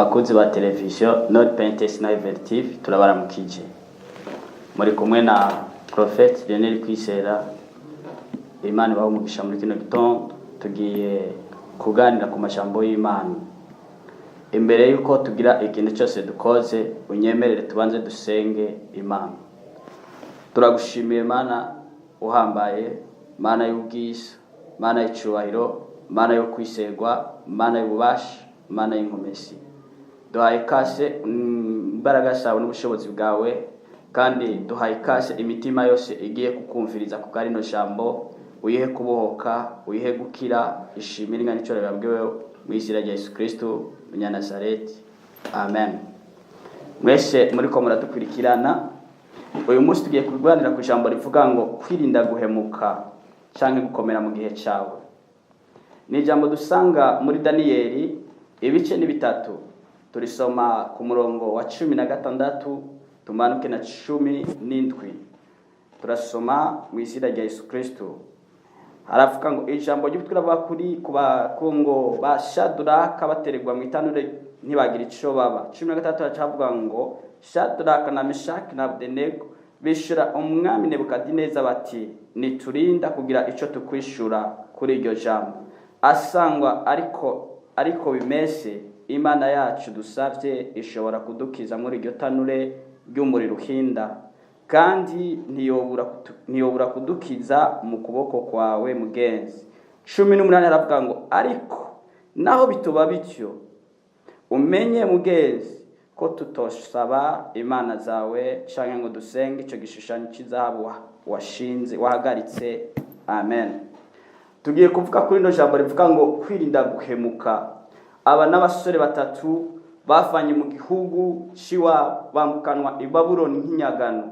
Abakozi ba televiziyo Nord Pentes na TV, turabaramukije. Muri kumwe na Prophet Lionel Kwizera. Imana ibahe umugisha. Muri kino gitondo tugiye kuganira ku majambo y'Imana. Imbere y'uko tugira ikintu cyose dukoze, unyemerere tubanze dusenge Imana. Turagushimiye Mana uhambaye, Mana y'ubwiza, Mana y'icubahiro, Mana yo kwiserwa, Mana y'ububasha, Mana y'inkomezi. Duhaye kase imbaraga zawe n'ubushobozi bwawe, kandi duhaye kase imitima yose igiye kukumviriza ku rino jambo. Uyihe kubohoka, uyihe gukira, ishimire ingana icyo yabwiwe, mu izina rya Yesu Kristo Munyanazareti, amen. Mwese muriko muradukurikirana, uyu munsi tugiye kuganira ku ijambo rivuga ngo kwirinda guhemuka canke gukomera mu gihe cyawe. Ni ijambo dusanga muri Daniyeli, ibice ni bitatu. Turisoma ku murongo wa 16, tumanuke na 17. Turasoma mu izina rya Yesu Kristo. Haravuga ngo, ijambo ry'ubutwe riravuga kuri ku ngo ba Shaduraka batererwa mu itanure ntibagira ico baba. 13 haracavuga ngo: Shaduraka na Meshaki na Abedenego bishura umwami Nebukadineza bati: "Niturinda kugira ico tukwishura kuri iryo jambo. Asangwa ariko bimeze, Imana yacu dusavye ishobora kudukiza muri iryo tanure ry'umuriro uhinda, kandi ntiyobura kudukiza mu kuboko kwawe, mugenzi." 18 haravuga ngo: "Ariko naho bitoba bityo, umenye mugenzi ko tutosaba imana zawe canke ngo dusenge ico gishushanyo cy'izahabu washinze, wahagaritse." Amen. Tugiye kuvuga kuri rino jambo rivuga ngo kwirinda guhemuka. Aba n'abasore batatu bavanye mu gihugu c'iwabo, bambukanwa i Babuloni nk'inyagano.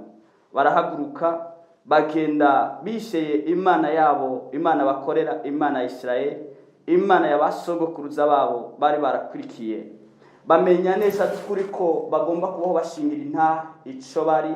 Barahaguruka bagenda bisheye Imana yabo, Imana bakorera, Imana ya Isirayeli, Imana ya ba sogokuruza babo bari barakurikiye. Bamenya neza kuri ko bagomba kubaho bashingira intahe ico bari.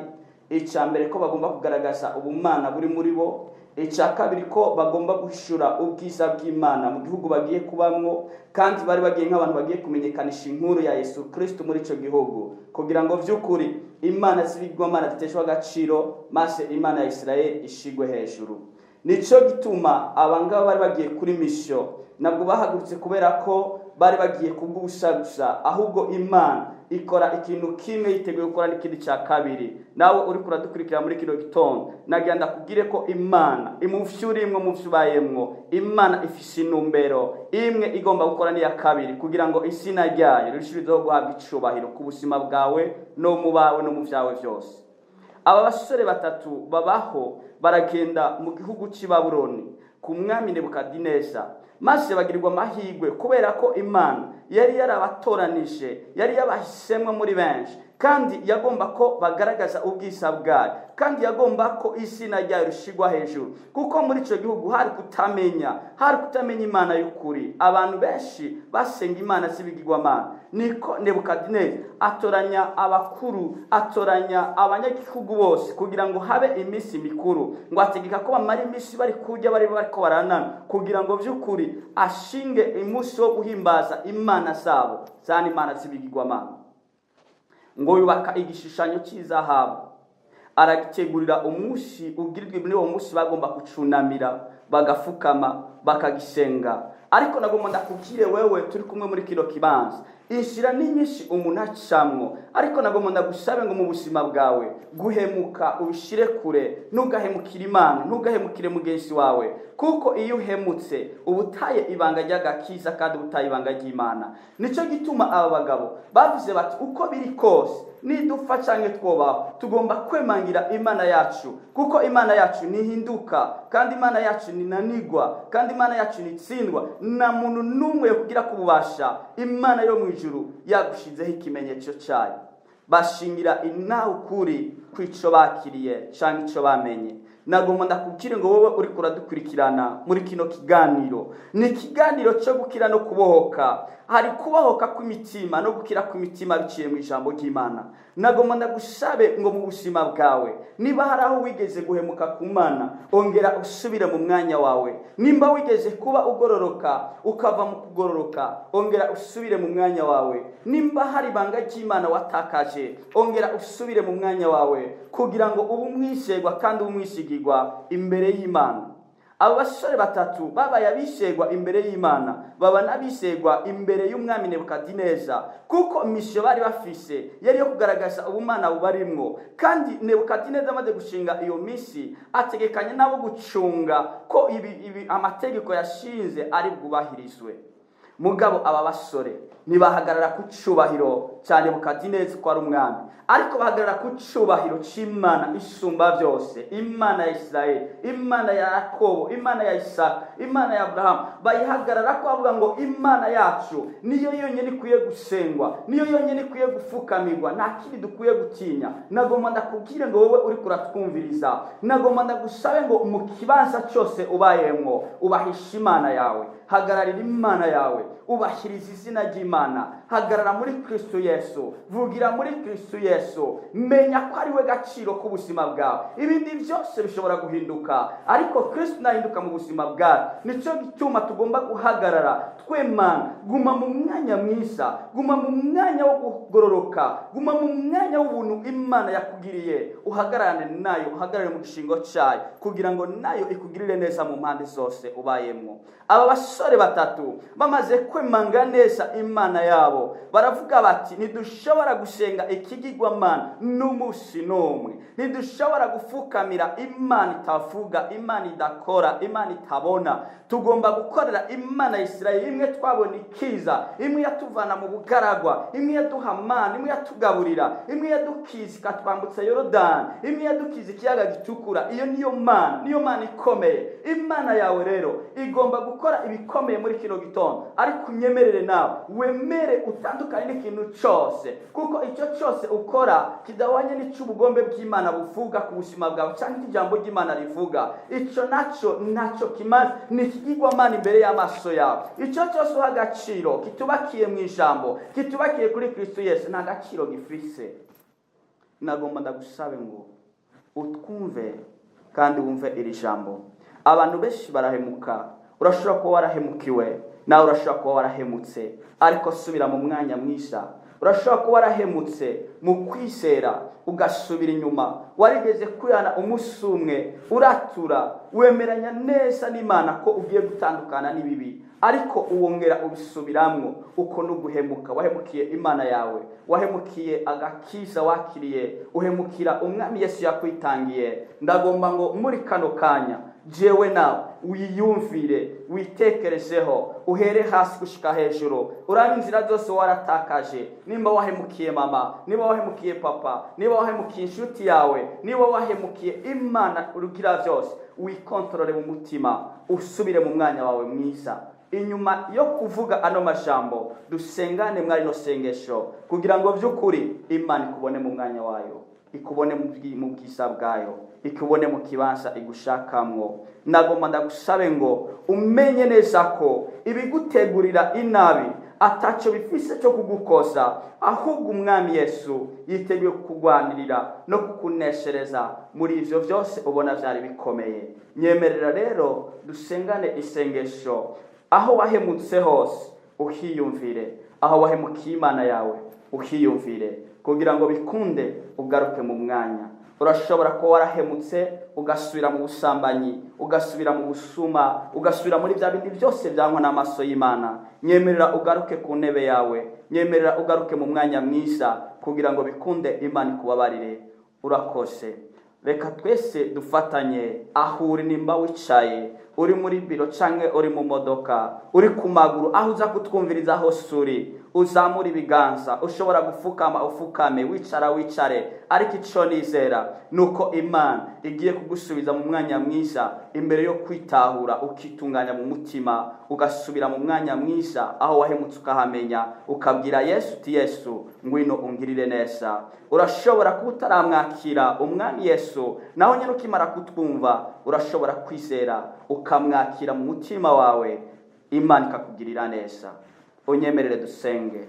Icya mbere, ko bagomba kugaragaza ubumana buri muri bo. Icya kabiri, ko bagomba guhishura ubwiza bw'Imana mu gihugu bagiye kubamwo, kandi bari bagiye nk'abantu bagiye kumenyekanisha inkuru ya Yesu Kristo muri icyo gihugu, kugira ngo by'ukuri imana z'ibigwamana ziteshwe agaciro, maze Imana ya Isirayeli ishigwe hejuru. Nicyo gituma abangaba bari bagiye kuri mission. Ntabwo bahagurutse kubera ko bari bagiye kubw'ubusa gusa, ahubwo Imana ikora ikintu kimwe yiteguye gukora n'ikindi cya kabiri. Nawe uri kuradukurikira muri kino gitondo, nagira ndakubwire ko Imana imuvyo urimwo, mu vyo ubayemwo, Imana ifise intumbero imwe igomba gukora n'iya kabiri, kugira ngo izina ryayo rirushirizeho guhabwa icubahiro ku buzima bwawe no mu bawe no mu vyawe vyose. Aba basore batatu babaho, baragenda mu gihugu cy'i Babuloni ku mwami Nebukadineza, maze bagirirwa amahirwe kubera ko Imana yari yarabatoranije, yari yabahisemwo muri benshi, kandi yagomba ko bagaragaza ubwiza bwayo, kandi yagomba ko izina ryayo rishigwa hejuru, kuko muri icyo gihugu hari kutamenya Imana y'ukuri. Abantu benshi basenga imana z'ibigirwamana. Niko Nebukadineza atoranya abakuru, atoranya abanyagihugu bose kugira ngo habe iminsi mikuru, ngo ategeka ko bamara iminsi bari kurya, bari bariko baranana, kugira ngo by'ukuri ashinge umunsi wo guhimbaza imana zabo, zana imana z'ibigirwamana. Ngo yubaka igishushanyo cy'izahabu, aragitegurira umunsi ugirirwa. Muri uwo munsi bagomba kucunamira, bagafukama, bakagisenga. Ariko nagomba ndakubwire wewe turi kumwe muri kino kibanza, inzira ni nyinshi umuntu acamwo, ariko nagomba ndagusabe ngo mu buzima bwawe guhemuka ubishire kure. Ntugahemukire Imana, ntugahemukire mugenzi wawe, kuko iyo uhemutse uba utaye ibanga ry'agakiza, kandi uba utaye ibanga ry'Imana. Nicyo gituma aba bagabo bavuze bati: "Uko biri kose, nidupfa canke twobaho, tugomba kwemangira Imana yacu, kuko Imana yacu ntihinduka, kandi Imana yacu ntinanigwa, kandi Imana yacu ntitsindwa na muntu n'umwe kugira kububasha. Imana yo mu ijuru yagushizeho ikimenyetso cyayo." Bashingira inaha ukuri kw'ico bakiriye canke ico bamenye. Nagomba ndakubwire ngo wowe uriko uradukurikirana muri kino kiganiro, ni ikiganiro cyo gukira no kubohoka. Hari kubohoka kw'imitima no gukira kw'imitima biciye mu ijambo ry'Imana. Nagomba ndagusabe ngo mu buzima bwawe, niba hari aho wigeze guhemuka ku Mana, ongera usubire mu mwanya wawe. Nimba wigeze kuba ugororoka ukava mu kugororoka, ongera usubire mu mwanya wawe. Nimba hari ibanga ry'Imana watakaje, ongera usubire mu mwanya wawe, kugira ngo ube umwizerwa kandi ube umwizigirwa imbere y'Imana. Abo basore batatu babaye abizerwa imbere y'Imana, baba n'abizerwa imbere y'umwami Nebukadineza, kuko mission bari bafise yari yo kugaragaza ubumana bubarimwo. Kandi Nebukadineza amaze gushinga iyo misi, ategekanya nabo gucunga ko ibi amategeko yashinze ari bwubahirizwe. Mugabo aba basore ntibahagarara ku cubahiro cya Nebukadineza ko ari umwami, ariko bahagarara ku cubahiro c'Imana isumba byose, Imana ya Isirayeli, Imana ya Yakobo, Imana ya Isaka, Imana ya Aburahamu. Bayihagarara ko bavuga ngo Imana yacu niyo yonyine ikwiye gusengwa, niyo yonyine ikwiye gufukamirwa, nta kindi dukwiye gutinya. Nagomba ndakubwire ngo wowe uriko uratwumviriza, nagomba ndagusabe ngo mu kibanza cyose ubayemwo, ubahishe Imana yawe, hagararira Imana yawe, ubahiriza izina ry'Imana, hagarara muri Kristo Yesu, vugira muri Kristo Yesu, menya ko ari we gaciro k'ubuzima bwawe. Ibindi byose bishobora guhinduka, ariko Kristo nahinduka mu buzima bwawe. Nicyo gituma tugomba guhagarara twemana. Guma mu mwanya mwiza, guma mu mwanya wo kugororoka, guma mu mwanya w'ubuntu Imana yakugiriye, uhagararane nayo, uhagarare mu gishingo cyayo, kugira ngo nayo ikugirire neza mu mpande zose ubayemwo. Aba basore batatu bamaze kwemanga neza Imana yabo, baravuga bati: "Ntidushobora gusenga ikigirwamana n'umunsi n'umwe, ntidushobora gufukamira Imana itavuga, Imana idakora, Imana itabona. Tugomba gukorera Imana ya Isirayeli, imwe twabona ikiza, imwe yatuvana mu bugaragwa, imwe yaduha amana, imwe yatugaburira, imwe yadukiza ikatwambutsa Yorodani, imwe yadukiza ikiyaga gitukura. Iyo niyo Mana, niyo Mana ikomeye." Imana yawe rero igomba gukora ibikomeye muri kino gitondo, ariko unyemerere nawe wemere utandukane n'ikintu cyose, kuko icyo cyose ukora kidahwanye n'icy'ubugombe bw'Imana buvuga ku buzima bwawe cyangwa ijambo ry'Imana rivuga, icyo nacyo ntacyo kimaze, ni ikigirwamana imbere y'amaso yawe. Icyo cyose uha agaciro kitubakiye mu ijambo, kitubakiye kuri Kristo Yesu, nta gaciro gifise. Nagomba ndagusabe ngo utwumve kandi wumve iri jambo. Abantu benshi barahemuka. Urashobora kuba warahemukiwe, nawe urashobora kuba warahemutse, ariko subira mu mwanya mwiza. Urashobora kuba warahemutse mu kwizera, ugasubira inyuma. Warigeze kwihana umunsi umwe, uratura, wemeranya neza n'Imana ko ugiye gutandukana n'ibibi, ariko uwongera ubisubiramwo. Uko ni uguhemuka. Wahemukiye Imana yawe, wahemukiye agakiza wakiriye, uhemukira umwami Yesu yakwitangiye. Ndagomba ngo muri kano kanya jewe nawe wiyumvire, witekerezeho, uhere hasi gushika hejuru, urabe inzira zose waratakaje. Nimba wahemukiye mama, niba wahemukiye papa, niba wahemukiye inshuti yawe, niba wahemukiye Imana urugira byose, wikontorore mu mutima, usubire mu mwanya wawe mwiza. Inyuma yo kuvuga ano majambo, dusengane mwari no sengesho, kugira ngo by'ukuri Imana ikubone mu mwanya wayo, ikubone mu bwiza bwayo, ikubone mu kibanza igushakamwo. Nagomba ndagusabe ngo umenye neza ko ibigutegurira inabi ataco bifise cyo kugukoza, ahubwo umwami Yesu yiteguye kukugwanirira no kukuneshereza muri ivyo vyose ubona vyari bikomeye. Nyemerera rero dusengane isengesho. Aho wahemutse hose uhiyumvire, aho wahemukiye Imana yawe uhiyumvire, kugira ngo bikunde ugaruke mu mwanya. Urashobora kuba warahemutse ugasubira mu busambanyi, ugasubira mu busuma, ugasubira muri bya bindi byose byangwa n'amaso y'Imana. Nyemerera ugaruke ku ntebe yawe, nyemerera ugaruke mu mwanya mwiza, kugira ngo bikunde Imana ikubabarire. Urakose. Reka twese dufatanye. Aho uri, nimba wicaye, uri muri biro canke uri mu modoka, uri ku maguru, aho uza kutwumviriza hose uri. Uzamura ibiganza, ushobora gufukama ufukame, wicara wicare, ariko ico nizera nuko Imana igiye kugusubiza mu mwanya mwiza imbere yo kwitahura, ukitunganya mu mutima, ugasubira mu mwanya mwiza aho wahemutse ukahamenya, ukabwira Yesu uti: "Yesu, ngwino ungirire neza." Urashobora kuba utaramwakira Umwami Yesu, naho nyine ukimara kutwumva urashobora kwizera ukamwakira mu mutima wawe, Imana ikakugirira neza. Unyemerere dusenge.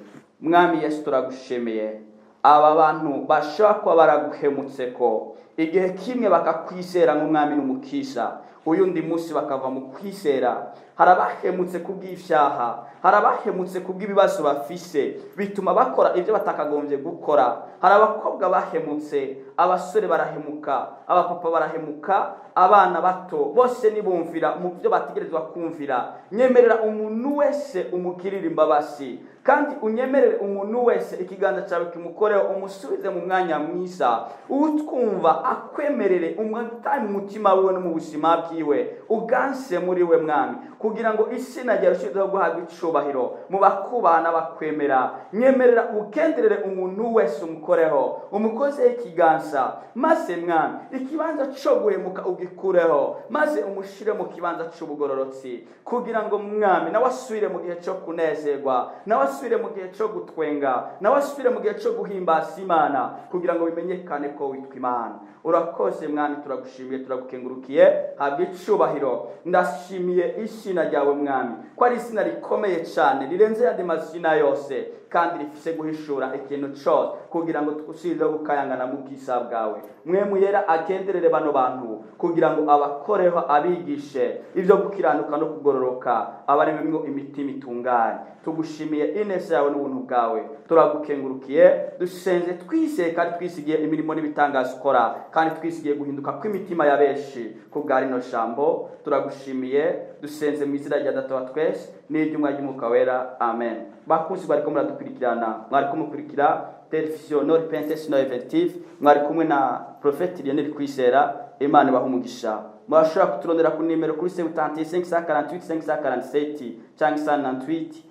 Mwami Yesu, turagushimiye. Aba bantu bashobora kuba baraguhemutse ko igihe kimwe bakakwizera nk'Umwami n'Umukiza, uyundi munsi bakava mu kwizera. Hari abahemutse kubw'ivyaha, hari abahemutse kubw'ibibazo bafise bituma bakora ibyo batakagombye gukora. Hari abakobwa bahemutse, abasore barahemuka, abapapa barahemuka, abana bato bose nibumvira mu byo bategerezwa kumvira. Nyemerera umuntu wese umugirire imbabazi, kandi unyemerere umuntu wese ikiganza cyawe kimukoreho, umusubize mu mwanya mwiza. Utwumva akwemerere umwataye mu mutima wiwe no mu buzima bwiwe, uganse muri we, Mwami, kugira ngo izina ryawe rishizeho guhabwa icubahiro mu bakubaha n'abakwemera. Nyemerera ugenderere umuntu wese, umukoreho, umukozeho ikiganza, maze Mwami, ikibanza cyo guhemuka ugikureho, maze umushire mu kibanza c'ubugororotsi, kugira ngo Mwami nawe asubire mu gihe cyo kunezerwa, nawe asubire mu gihe cyo gutwenga, nawe asubire mu gihe cyo guhimbaza Imana, kugira ngo bimenyekane ko witwa Imana. Urakoze Mwami, turagushimiye, turagukengurukiye, habwa icubahiro. Ndashimiye izina ryawe Mwami, ko ari izina rikomeye cyane rirenze yandi mazina yose, kandi rifise guhishura ikintu cyose kugira ngo tugusizeho gukayangana mu bwiza bwawe. Mpwemu Yera agenderere bano bantu kugira ngo abakoreho, abigishe ibyo gukiranuka no kugororoka, abarememwo imitima itunganye. Tugushimiye ineza yawe n'ubuntu bwawe, turagukengurukiye. Dusenze twizeye kandi twisigiye imirimo n'ibitangazo ukora, kandi twisigiye guhinduka kw'imitima ya benshi ku bwa rino jambo. Turagushimiye, dusenze mu izina rya Data wa twese n'iry'Umwana ry'Umwuka Wera, amen. Bakunzi bariko muradukurikirana, mwariko mukurikira televiziyo Nord Princess No Event TV, mwari kumwe na Prophet Lionel Kwizera. Imana ibaha umugisha. Murashobora kuturondera ku nimero kuri 75 148 547 cyangwa 198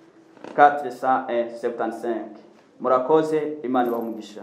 401 75. Murakoze, Imana ibaha umugisha.